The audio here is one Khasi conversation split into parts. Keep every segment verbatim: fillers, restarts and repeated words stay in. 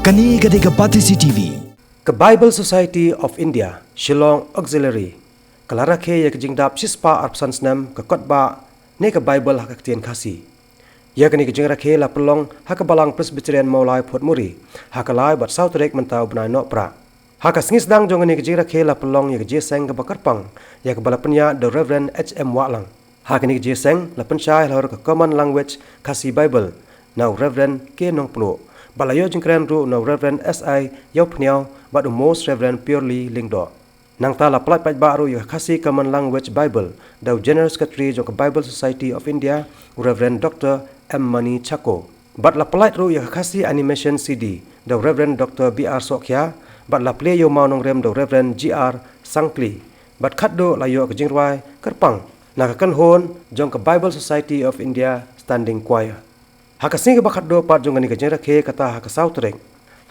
Kane ka dei ka Batesi T V. Ka Bible Society of India, Shillong Auxiliary, ka la rakhe ïa ka jingdap shispah arphew san snem ka kot bah ne ka Bible ha ka ktien Khasi. Ïa kane ka jingrakhe la pynlong ha ka Balang Presbyterian Mawlai Port Muri ha ka lai bad saw tarik mynta u bnai Nohprah. Ha ka sngi sdang jong kane ka jingrakhe la pynlong ïa ka jingïaseng kaba kyrpang ïa kaba la pynïaid da u Reverend H M Wahlang. Ha kane ka jingïaseng la pynshai halor ka Common Language Khasi Bible na u Reverend K Nongpluh bad la ïoh jingkren ruh na u Reverend S I Ïawphniaw bad u Most Reverend Purely Lyngdoh. Nangta la pyllait paidbah ruh ïa ka Khasi Common Language Bible da u General Secretary jong ka Bible Society of India, u Reverend Doctor M Mani Chako. Bad la pyllait ruh ïa ka Khasi Animation C D da u Reverend Doctor B R Sohkhia, bad la plie ïa u mawnongrim da u Reverend G R Sangkli. Bad khatduh la ïoh ka jingrwai kyrpang na ka kynhun jong ka Bible Society of India Standing Choir. Ha ka sngi kaba khatduh pat jong kane ka jingrakhe, kata ha ka saw tarik,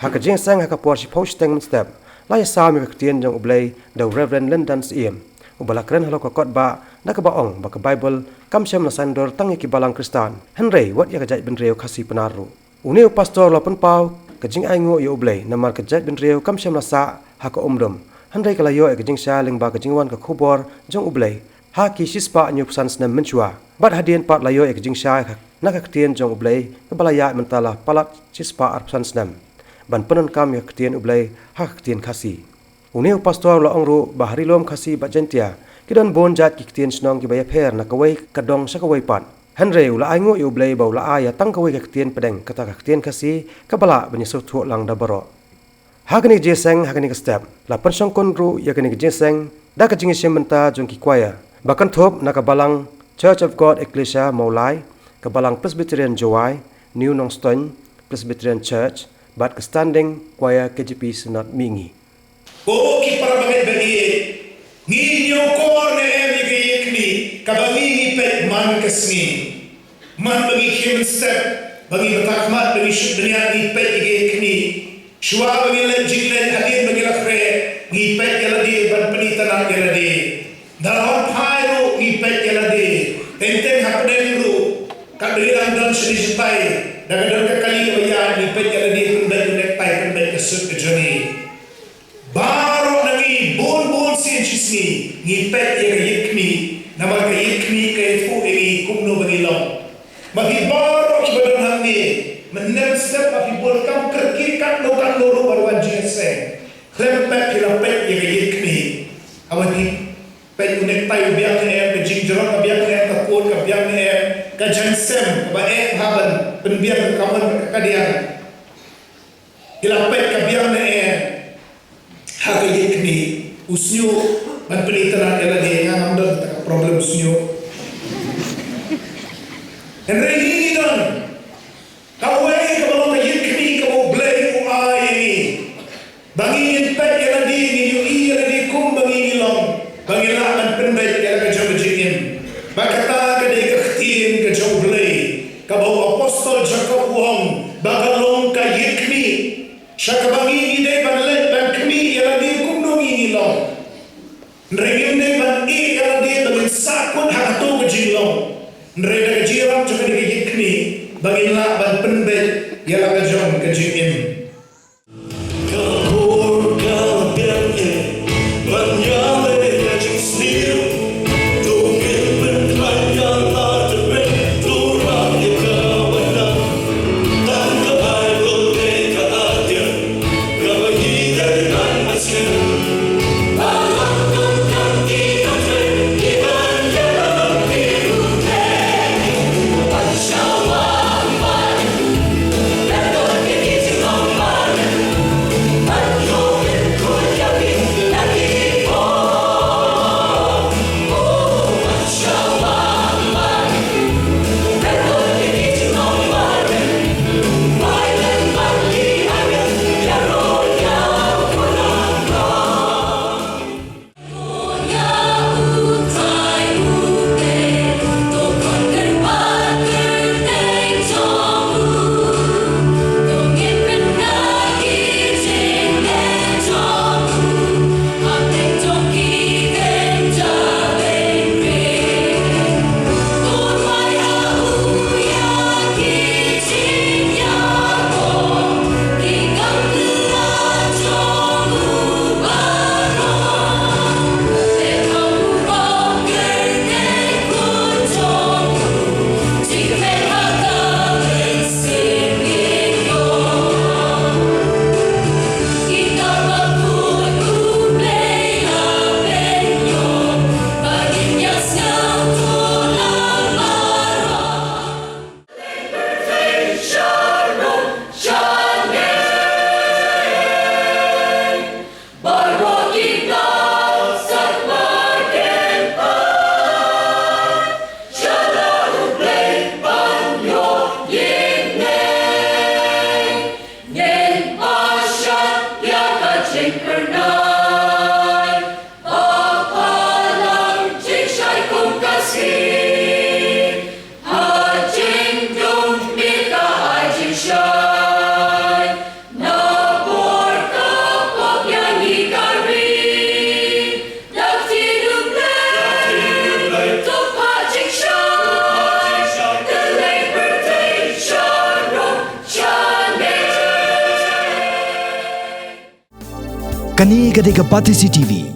ha ka jingïaseng ha ka por shiphew shiteng mynstep, la ïasam ïa ka ktien jong U Blei da u Reverend Lyndan Syiem, uba la kren halor ka kot bah da kaba ong ba ka Bible kam shym la saiñdur tang ïa ki balang Khristan, hynrei wat ïa ka jaitbynriew Khasi Pnar ruh. Une u pastor u la pynpaw ka jingainguh ïa U Blei namar ka jaitbynriew kam shym la sah ha ka umdum, hynrei ka la ïoh ïa ka jingshai lyngba ka jingwan ka khubor jong U Blei ha ki shispah hynñiewphew san snem mynshuwa. Bad hadien pat la ïoh ïa ka jingshai na ka ktien jong U Blei kaba la ïaid mynta la palat shispah arphew san snem ban pyndonkam ïa ka ktien U Blei ha ka ktien Khasi. Une u pastor u la ong ruh ba ha Ri Lum Khasi bad Jaiñtia ki don bun jait ki ktien shnong kiba ïapher na kawei ka dong sha kawei pat, hynrei u la ainguh ïa U Blei ba u la ai ïa tang kawei ka ktien pdeng, kata ka ktien Khasi, kaba lah ban ïasyrdoh lang da baroh. Ha kane ka jingïaseng, ha kane ka step, la pynshongkun ruh ïa kane ka jingïaseng da ka jingïashim bynta jong ki choir ba kynthup na ka Balang Church of God Ecclesia Mawlai, ka Balang Presbyterian Jowai, New Nongstoiñ Presbyterian Church, bad ka Standing Choir K J P Synod Mihngi. Ko ki para bangeit ba ïeit, ngi ñiewkor ne em ïa ka ïingkñi kaba ngi ngi peit man ka sngi? Man ba ngi khie mynstep, ba ngi bthah khmat, ba ngi shut bniat, ngi peit ïa ka ïingkñi. Shuwa ba ngi leit jingleit, hadien ba ngi la khreh, ngi peit ïa lade ban pynitynnad ïa lade. Da la wan phai ruh ngi peit ïa lade. Teng teng hapdeng ruh, katba ngi dang don sha jingïaseng, da ka don ka kali kaba ïaid, ngi peit ïa lade pynbeit ka necktie, pynbeit ka suit ka jong ngi. Baroh na ngi bun bun sien shisngi ngi peit ïa ka ïingkñi, namar ka ïingkñi ka ïathuh ïa ngi kumno ba ngi long. Ma phi baroh kiba don hangne, mynne mynstep ma phi bun kam kyrkieh katno katno ruh ban wan jingïaseng, khlem peit phi la peit ïa ka ïingkñi. Haba phi peit u necktie u biang ne em, ka jingjrong ka biang ne em, ka kot ka biang ne em, ka jaiñsem kaba eh bha ban pynbiang ka kamon ka kadiang, ki la peit ka biang ne em ha ka ïingkñi. U shñiuh ban pynitynnad ïa lade, nga ngam don kata ka problem shñiuh. Hynrei ngi ngi don kawei kaba long ka ïingkñi kaba U Blei u ai ïa ngi, ba ngi ngin peit ïa lade, ngin ïohi ïa lade kumba ngi ngi long, ba ngin lah ban pynbeit ïa la ka jong ka jingim. Ba kata ka dei ka ktien ka jong U Blei, kaba u apostol Jakob u ong ba ka long ka ïingkñi. Sha kaba ngi ngi dei ban leit ban khmih ïa lade kumno ngi ngi long. Hynrei ngim dei ban ïeh ïa lade ba ngin sahkut ha kato ka jinglong. Hynrei da ka jingïarap jong kane ka ïingkñi ba ngin lah ban pynbeit ïa la ka jong ka jingim. Kane ka dei ka Batesi T V.